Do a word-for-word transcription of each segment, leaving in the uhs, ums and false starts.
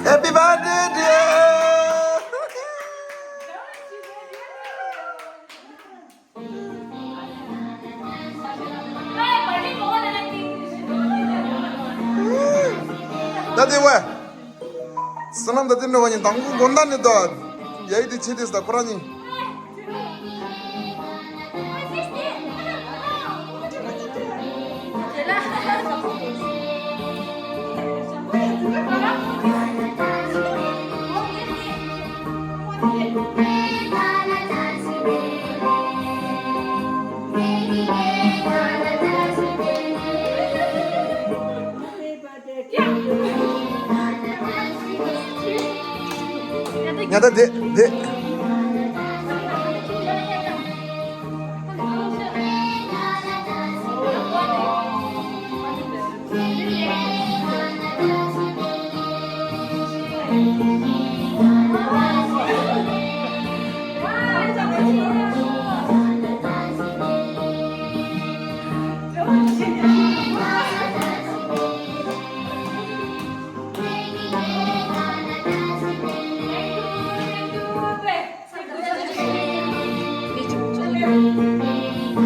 Happy birthday, dear! ད་དེ་བས། བསོད་ནམས་དང་བསྟན་འགྲོ་བ་གཉིས་དང་པོ་དགོང་དག་ནས་ད་ཡ་ཡི་དེ་ཆེ་དེ་ས་ཁོ་རང་གཉིས། ཉལ་ད་དེ་དེ།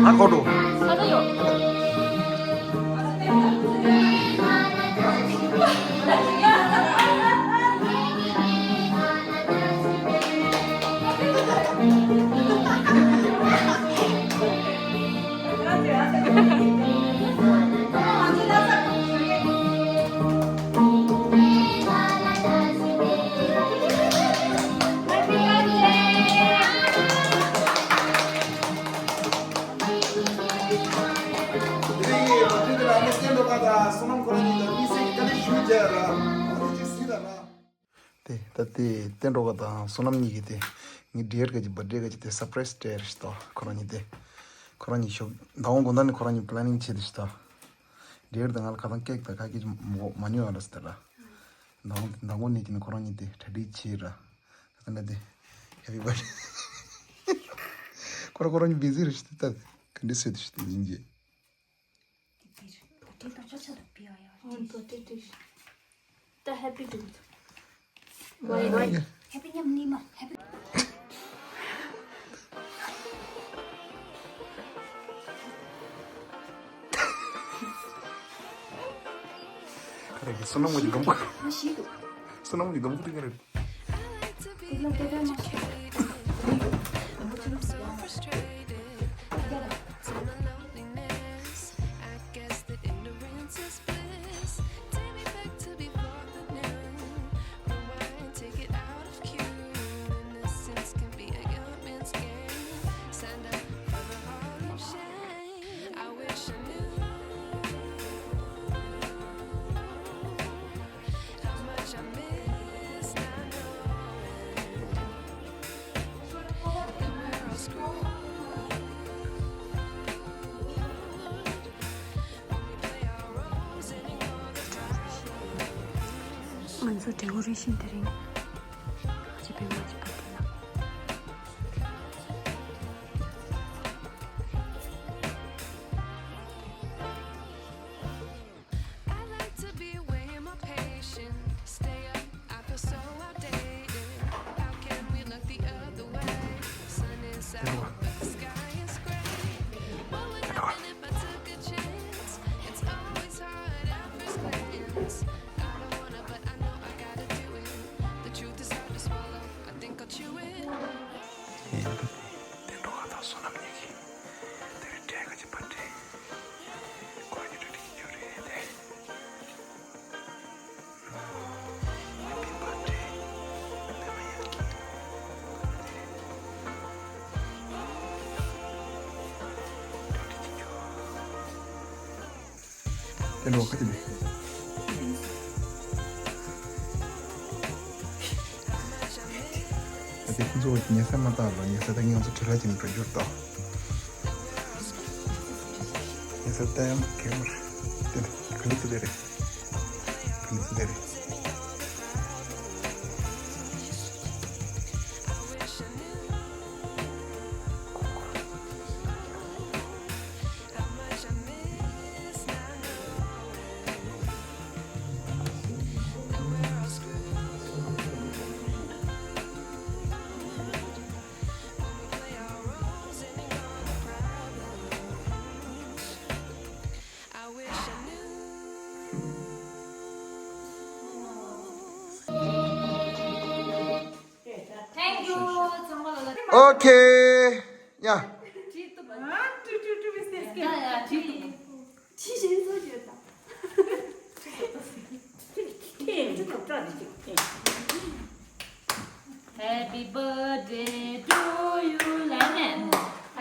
ཨ་ཁོ་འགྲོ། དེ་ད་ལྟའི་བསྟན་འགྲོ་དང་བསོད་ནམས་གཉིས་ཀྱིས་དེ་ངའི་ཌེ་ཡར་ག་ཅིག་བར་ཌེ་ག་ཅིག་དེ་སར་པ་རའི་སི་སྤྲད་རེད་ཤི་ཏོ། ཁོ་རང་གཉིས་དེ་ཁོ་རང་གཉིས་ཞོག་ཟླ་བ་དགོང་དག་ནས་ཁོ་རང་གཉིས་པི་ལེ་ནིང་བྱས་ཏེ་ཤི་ཏོ། ཌེ་ཡར་དང་ང་ལ་ཁ་ཐང་ཀེག་དང་ཁ་སྐད་མ་ཉོ་ཨ་ལ་སི་ཏ་ར། ཟླ་བ་ཟླ་དགོང་ནས་ཀྱི་ནས་ཁོ་རང་གཉིས་དེ་གྲ་སྒྲིག་བྱས་ར། ཁ་ཐང་ན་དེ་ཧེ་པི་བར་ཌེ། ཁོ་རང་ཁོ་རང་གཉིས་བི་ཟི་རེད་ཤི་ཏོ། ད་ག་འདྲ་བཟོས་ཏེ་ཤི་ཏོ་ཡིན་གྱི། ཨོ་ཏོ་ཏི་ཏི། ད་ཧེ་པི་ཌེ། ཝའི་ཝའི། ཧེ་པི་ཉམས་ནི་མ་ཧེ་པི། ཁ་རེ་གི་བསོད་ནམས་ཀྱི་སྒམ་པོ། ང་ཤི་འདུག་བསོད་ནམས་ཀྱི་སྒམ་པོ་དེ་ག་རེ། ང་ཚོ་ཌེ་ཀོ་རེ་ཤན་དེ་རིང་ཅི་པའི་མ་ཅི་པ་དེ་ན། I like to be away in my patience. Stay up, I feel so outdated. How can we look the other way? Sun is out, but the sky is gray. What would happen if I took a chance? It's always hard at first glance. I don't wanna, but I know I gotta do it. དེ་འགྲོ་བ་དང་བསོད་ནམས་གཉིས་ཀྱིས་དེ་རིང་འབྲས་དཀར་གྱི་པར་ཊི་ཁོ་གཉིས་འགྲོ་གི་ཡོད་རེད་དེ། དེ་འགྲོ་ཁ་དེ་མེད། ད་དེ་ཁོང་ཚོ་ཉལ་ས་མ་བཏགས་ལ་ཉལ་ས་ད་ངས་ང་ཚོ་བྲེལ་བ་ཅན་འགྲོ་རྒྱུར་ཏོ། ཉལ་ས་ལྟ་ཡང་གལ་མར་དེ་ནི་ག་ནི་ཚོ་དེ་རེད། ག་ནི་ཚོ་དེ་རེད། Thank you. ཚང་མ་ལ་ལ། Okay. Yeah. Happy birthday to you. ལ་ནས།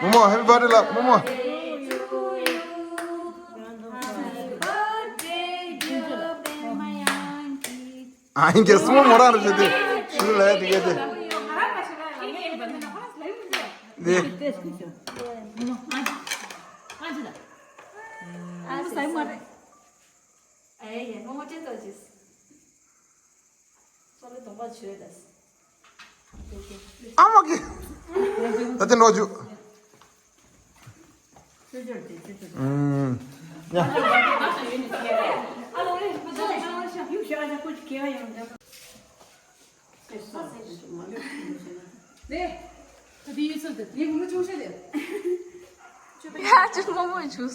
རྨོ་མོ། Happy birthday ལ་རྨོ་མོ། Happy birthday, dear པད་མ་དབྱངས་སྐྱིད། ཨ་ཡིན་གྱི་སྲུ་མོ་མོ་རང་རེད་ཟེར་ཏེ་ཞུ་ལ་ཡ་དེ་གས་དེ། དེ། ཨ་ཡེ་ཡེ། རྨོ་མོ་སྤྲད་ཐོག་ཅིས། ཨ་མ་གི། ད་དེ་འགྲོ་རྒྱུ། ཨུམ། ཡ། ཡ། ཅི་རྨོ་མོ་ཆུ།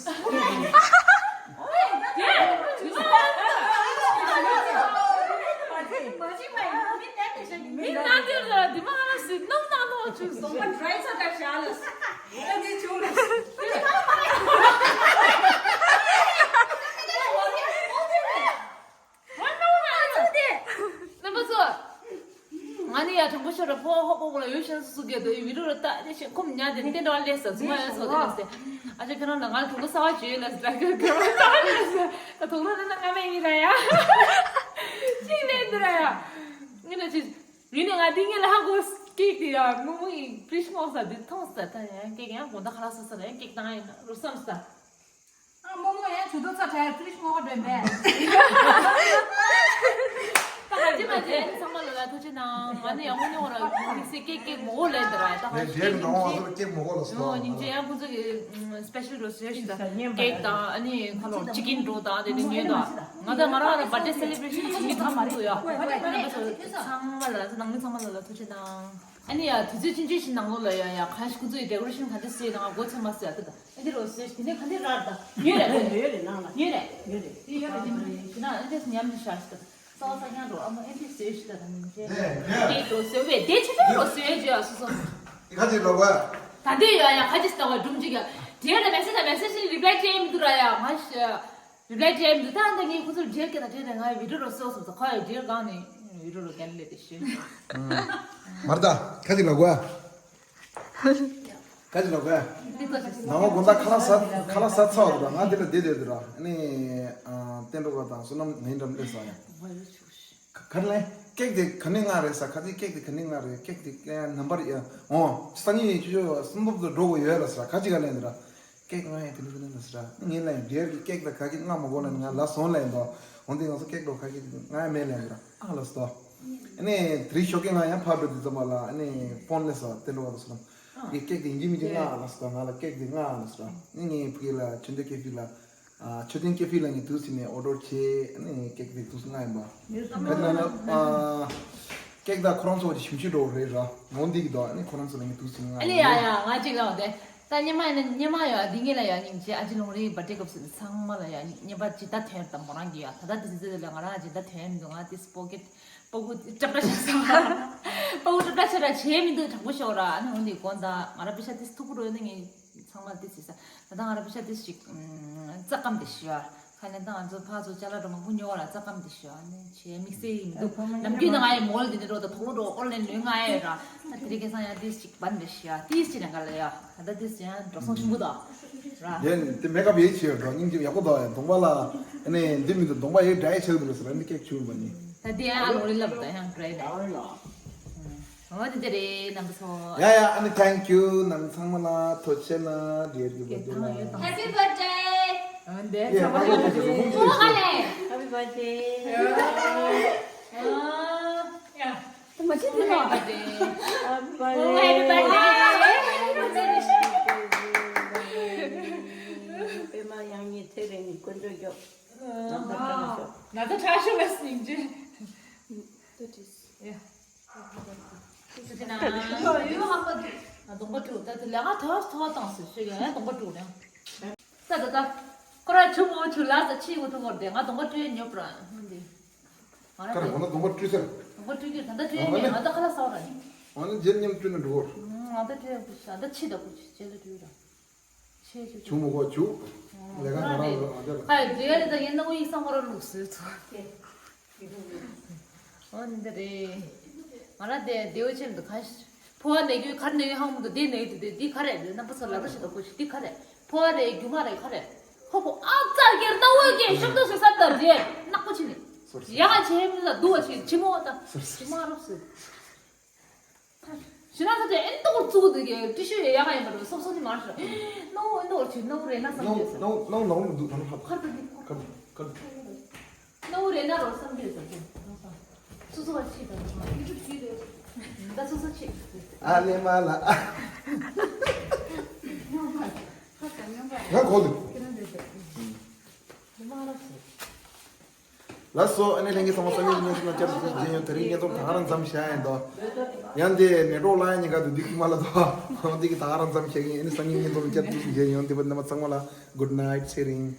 མི་ན་དེ་ལ་དེ་མ་ཟིན་ནམ་ན་ནོ་ཆུ། སོང་པ་ཌ་རའི་ས་ད་ཤ་ལ། ཡ་དེ་ཆུ་ལ། རྣམ་པ་ཚོ། ང་ནི་ཡ་དྲང་པོ་ཤོད་ར་ཕོ་ཧོ་པོ་པོ་ལ་ཡོད་ཤེས་སུ་གེ་དོ་ཡི་བི་རུ་ར་ད་དེ་ཤེས་ཁོམ་ཉ་དེ་ནི་དེ་འདྲ་བ་ལས་ས་ཚུ་མ་ཡོད་སོ་དེ་ལས་སེ། ཨ་ཅེ་ཁྱེད་རང་ལ་ང་ལ་དྲང་པོ་ས་བ་བྱོས་ལ་སི་ད་གེ་གེ་བ་ད་ལས་སེ། ད་དུང་ལ་ན་ང་མེ་ཡིན་ར་ཡ། ཅིག་ལས་འདི་ར་ཡ། ངི་ལ་ཅི། ཡིན་ནི་ང་དེ་ངི་ལ་ཧ་གོ་ཀེག་དེ་ཡ་མུ་མུ་ཡི་པྲིཤ་མོག་ས་དེ་ཐོང་ས་ད་ཡ་ཀེག་ཡང་དགོང་དག་ཁ་ལག་ས་ས་ལ་ཡ་ཀེག་བཏང་ཡིན་རུ་བསམ་ས། ཨ་མོ་མོ་ཡང་ཇུས་གཏོགས་ཚ་དྲག་ཕི་རིཤ་ངོ་ག་འདྲེན་པས། ད་ཧ་ཅི་མ་ཅི་ཚང་མ་ལ་ལ་ཐུགས་རྗེ་གནང་། ང་ནི་ཡང་མོ་ཉོ་ར་མི་སེ་ཀེག་ཀེག་མོ་གོ་ལེན་ད་ར་ད་ཧ་ཅི་ཀེག་ནང་བ་ཚོ་ཀེག་མོ་གོ་ལ་སོ། ཉིན་ཅེ་ཡང་ཁོང་ཚོ་གི་སྤེ་ཤལ་རོ་སེ་ཤི་ད་ཀེག་དང་ཨ་ནི་ཁ་ལོ་ཅི་ཀིན་འགྲོ་དང་དེ་དེ་ཉོས་དང་ང་ད་ང་རང་ར་བར་ཐ་ཌེ་སེ་ལེ་བྷ་རེ་ཤན་ཚང་མ་ཚང་མ་ལ་ལ་ཚང་མ་ལ་ལ་ཐུགས་རྗེ་གནང་། ཨ་ནི་ཡ་དུས་ཚོད་ཆུང་ཆུང་ཞིག་ནང་ལོགས་ལ་ཡ་ཡ་གང་ཞིག་ཁོང་ཚོ་ཡི་ཌེ་ཀོ་རེ་ཤན་ག་འདྲ་བཟོས་ནང་སྒོ་ཚོད་མ་བཟོས་ཨ་ད་ད། ཨེ་འདི་རོ་སེ་དེ་ནས་ག་འདི་རར་ད་ཉོས་རེད་ད། ཡོད་རེད་ནང་ལ་ཉོས་རེད། ཡོད་རེད། དེ་ཡོད་རེད་དེ་མ་རེད་ཞེ་ན་ཨེ་འདྲས་ཉམས་ནི་ཤར་ཞིག་ད་ས་བ་ས་ཀྱང་འགྲོ་ཨ་མ་ཨེ་འདྲས་ཟེར་ཞིག་ད་ད་མི་འདྲས་དེ་འགྲོ་ཟེར་བས་དེ་ཆུ་ཆུ་རོ་ཟེར་བས་ཇེ་ཨ་སོ་སོ། དེ་ག་ཅིག་ལོག་བ། ད་འདི་ཡོད་ཡ་ག་ཅིག་ལྟ་བ་སྒྲུང་ཅིག་ཡ་དེ་ལ་མེ་སེ་ཇ་མེ་སེ་ཇ་རི་པ་ལའི་བྱེད་མི་འདུག་ར་ཡ་ང་ཤ་རི་པ་ལའི་བྱེད་མི་འདུག་ད་ད་ངས་ཁོ་ཚོར་འབྲེལ་སྐད་དང་འབྲེལ་ནས་ང་བི་ཌིའོ་རོ་སོ་སོ་ཚོ་ཁ་ཡ་འབྲེལ་གང་ནས་བི་ཌིའོ་རོ་རྒན་ལས་དེ་ཤེས། མར་ད་ག་ཅིག་ལོག་བ། ག་ཅི་ལབ་ག་ནང་མ་དགོང་དག་ཁ་ལག་ཟ་ཁ་ལག་ཟ་ཚར་བ་རེད་པ། ང་འདི་ལ་བསྡད་བསྡད་དུ་ར་ཨ་ནི་བསྟན་འགྲོ་བ་དང་བསོད་ནམས་ངའི་འགྲམ་སླེབས་སོང་ཡ། ག་རེ་ལབ་ཀེག་དེ་ག་ནས་མངགས་རེད་ཟེར། ག་ཚོད་ཀེག་དེ་ག་ནས་མངགས་རེད། ཀེག་དེ་ནམ་བར་ཡ་འོ་སང་ཉིན་ཆུ་ཚོད་གསུམ་པ་དུ་འགྲོ་དགོས་ཡོད་ལ་ཟེར། ག་ཅི་ག་ལབ་འདི་ར་ཀེག་ང་ཡང་དེ་འདྲ་དེ་འདྲ་ལ་ཟེར། ངས་ལབ་ཡིན་ཌི་ཡར་གི་ཀེག་དང་ག་གི་མངགས་མ་དགོས་ན་ང་ལ་སོང་ལབ་ཡིན་པ། འོན་ཏེ་ང་ཚོ་ཀེག་འགྲོ་ག་གི་ང་ཡང་མེད་ལབ་ཡིན་ར་ཨ་ལ་སོ། ཨ་ནི་དེ་རིང་ཞོགས་ཀས་ང་ཡང་ཕར་འགྲོ་དུས་ཙམ་པ་ལ་ཨ་ནི་ཕོན་སླེབས་སོང་བསྟན་འགྲོ་བ་དང་བསོད་ནམས། ངས་ཀེག་དེ་ཡིན་གཅིག་མིན་གཅིག་མངགས་ལ་ཟེར། ང་ལ་ཀེག་དེ་མངགས་ལ་ཟེར། ངས་ངའི་ཕ་གི་ལ་ཆོས་ལྡན་ཀེ་ཧྥེ་ལ་ཨ་ཆོས་ལྡན་ཀེ་ཧྥེ་ལ་ངས་དུས་ཚོད་ནས་ཨོ་ཌར་བྱས། ཨ་ནི་ཀེག་དེ་དུས་ཚོད་མངགས་ཡིན་པ། ག་ཅི་ལབ་ན་ཨ་ཀེག་དང་ཁོ་རང་ཚོ་གི་ཞིམ་ཤོས་འགྲོ་རེད་ར། འོ་འདི་གི་དོ་ཨ་ནི་ཁོ་རང་ཚོ་ལ་ངས་དུས་ཚོད་མངགས་ཨ་ལེ་ཡ་ཡིན། ཡ་ང་གཅིག་ལབ་དེ་ད་སྙེ་མ་ཡིན་ན་སྙེ་མ་ཡོད་འདི་ངེད་ལ་ཡ་སྙིང་རྗེ། ཨ་ཅེ་ལུང་རིགས་བར་ཐི་ཌེ་སྐབས་སུ་ཚང་མ་ལ་ཡ་སྙེ་མ་ཇི་ལྟར་ཐོན་དང་མོ་རང་གི་ཡ་ད་ལྟ་དེ་ཚོ་ལ་ང་རང་ཇི་ལྟར་ཐོན་མི་འདུག་ང་དེ་སྤོ་ཀེ་སྤོ་གུ་ཅབ་ཏྲ་ཞིག་སོང་། སྤོ་གུ་ ཁྲ་ཁྲ་ཆ་ར་བྱས་མི་འདུག་དྲང་པོ་ཤོད་ར། ཨ་ནི་འོན་ཏེ་དགོངས་དག་ང་ར་པེ་ཤ་ཏིས་ཐུག་པོ་རོ་ནི་ངས་ཚང་མ་ཏིས་ཟེར་ས། ད་ལྟ་ང་ར་པེ་ཤ་ཏིས་ཅིག་རྩ་སྐམ་དེ་ཤི་ཡ། ཁ་ལེན་ད་ང་ཚོ་ཕ་ཚོ་ཅ་ལག་འདྲ་མང་པོ་ཉོ་བ་ལ་རྩ་སྐམ་དེ་ཤི་ཡ། ཨ་ནི་བྱས་དམིགས་བསལ་ཡིན་འདུག་ནམ་རྒྱུན་ད་ང་ཡི་མོལ་དེ་ནི་རོ་ད་དོག་པོ་འགྲོ་ཨོར་ལེན་ལོས་ང་ཡ་ར། ད་དེ་རིང་ཁ་སང་ཡང་ཏིས་ཅིག་བན་པེ་ཤི་ཡ། ཏིས་ཅིག་ནང་ག་ལ་ཡ། ད་ལྟ་ཏིས་ཅིག་ཡང་འགྲོ་སོང་ཆུང་པོ་དང་། ར། ཡན་དེ་མེ་ཀབ་ཡེ་ཆེ་ཡོད་འགྲོ་སྙིང་རྗེ་ཡག་པོ་དང་ཡང་གདོང་པ་ལ་ཨ་ནི་འདི་མི་འདུག་གདོང་པ་ཡེ་ཌ་རའི་ཆེ་འདུག་ཟེར་ཨ་ནི་ཀེག་ཆུ་བ་ནི། ད་དེ་ཡང་ཨ་ལོ་རི་ལབ་ད་ཡང་ཌ་རའི་ནས། འོ་དེ་འདྲ་རེད་རྣམ་པ་ཚོ། ཡ་ཡ་ཨ་ནི་thank you ནམ་ཚང་མ་ལ་ཐུགས་རྗེ་ཆེ་ན་dear གི་birthday ལ། Happy birthday. འོ་འདི་ཚང་མ་ལ་ཐུགས་རྗེ་ཆེ། ཧ་ལེ། Happy birthday. ཡ། ད་མ་བྱེད་དེ་ལ། Happy birthday. Happy birthday. པད་མ་དབྱངས་སྙན་ཚེ་རིང་དཀོན་མཆོག་མགྱོགས། ང་ཚོ་དྲག་ཤོས་ལ་སྙིང་རྗེ། ཡ། ང་གདོང་པ་བཀྲུས། ད་དེ་ལས་ང་ཐོག་ཐོག་བཏང་ཟེར་ཤེས་ཡོད། ང་གདོང་པ་བཀྲུས་ནས། ད་ད་ད། ཁོ་ར་ཆུ་མོ་ཆུ་ལ་ས་ཆི་གོ་ཐུ་མོར་དེ་ང་གདོང་པ་བཀྲུས་ཉོབ་ར་འདི། ང་ར་ཀ་ར་དེ་གོ་ན་གདོང་པ་བཀྲུས་ཟེར། གདོང་པ་བཀྲུས་ཀྱི་ད་ད་བཀྲུས་ཨ་ནས་ང་ད་ཁ་ལག་ཟ་བ་ར་ཡིན། ཨ་ནི་རྗེས་མཉམ་བཀྲུས་ན་འགྲོ་གོ། ང་ད་བཀྲུས་ཡག་པོ་ཞིག་ད་ཆི་ད་གོ་ཆི་རྗེས་ལ་བཀྲུས་ར། ཆུ་མོ་གོ་ཆུ། ལས་ཀ་ང་རང་ལ་ང་ཚོ་ལ། ཁ་ཡི་འདྲེ་ལ་ད་ཡིན་ན་འུ་ཡིག་སང་ཁོ་ར་ལུགས་སྲོལ་ཚོ། ཨོ་འདི་འདྲ་རེད། ང་ར་དེ་དེའུ་ཆེན་འདི་ཁ་ཕོ་བ་ནས་རྒྱུ་གར་ནས་ཡོད་ཧང་མོ་འདི་དེ་ནས་དེ་དེ་འདི་ག་རེད་འདི་རྣམ་པ་ཚོ་ལ་རོ་ཞིག་ད་ཁོ་ཞིག་འདི་ག་རེད། ཕོ་བ་རེད་རྒྱུ་མ་རེད་ག་རེད། ཧོ་ཧོ་ཨ་ཙར་གེར་ན་འོ་གེ་ཤོག་ཏོ་ཞིག་ས་ད་རེད་ནག་པོ་ཆེ་ནི། ཡ་ང་ཆེ་མི་ལ་འདུག་བ་ཆེ་ཆི་མོ་ད་ཆི་མ་རོབ་སི། ཞི་ན་ས་དེ་ཨེན་ཏོག་བཙུགས་དུས་ཀྱི་ཏི་ཤུ་ཡི་ཡ་ག་ཡིན་པ་རེད། སོབ་སོབ་ནི་མ་རེད། སྣང་བ་ཨེན་ཏོག་ཅིག་སྣང་བ་རེད་ན་བསམ་གྱི་ཡོད་ས། སྣང་སྣང་སྣང་མི་འདུག་ད་ལ་ཧ་ཁར་ད་ནི་ཁར་ཁར། སྣང་བ་རེད་ན་རོ་བསམ་གྱི་ཡོད་ས། སོ་སོ་བ་ཤི་ད་ཡུ་ཊུབ་ཤི་དེ། ད་སོ་སོ་ཤི། ཨ་ལེ་མ་ལ་ཨ། ཁ་ས་ཉོན་པ། ང་གོ་འདུག་ཁྱེད་རང་འདྲ་ཤག་མ་རབས་སོ། ལགས་སོ། ཨ་ནི་ལྷན་རྒྱས་ཚང་མ་སང་ཉིན་བརྙན་འཕྲིན་ལ་བསྐྱར་དུ་མཇལ་ཡོང་། དེ་རིང་བརྙན་ཐུང་ད་ག་རང་མཚམས་བཞག་ཡིན་དོ། ཡང་དེ་ནེ་ཊོག་ལ་ཡ་ཉེན་ཁ་འདུག་འདི་ཁུག་མ་ལ་དོ། འོ་འདི་གི་ད་ག་རང་མཚམས་བཞག་གི་ཡིན། ཨ་ནི་སང་ཉིན་བརྙན་ཐུང་ལ་བསྐྱར་དུ་མཇལ་ཡོང་། དེ་བར་རྣམ་པ་ཚང་མ་ལ་good night ཚེ་རིང་།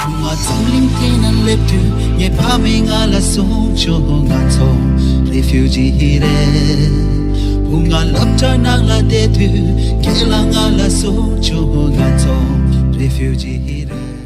ང་འཛམ་གླིང་སྟེང་ན་སླེབས་དུས་ངའི་ཕ་མས་ང་ལ་གསུངས་བྱུང་། ང་ཚོ་རེ་ཕིའུ་ཇི་རེད། བུ་ང་སློབ་གྲྭ་ནང་ལ་བསྡད་དུས་རྒན་ལགས་ང་ལ་གསུངས་བྱུང་། ང་ཚོ་རེ་ཕིའུ་ཇི་རེད།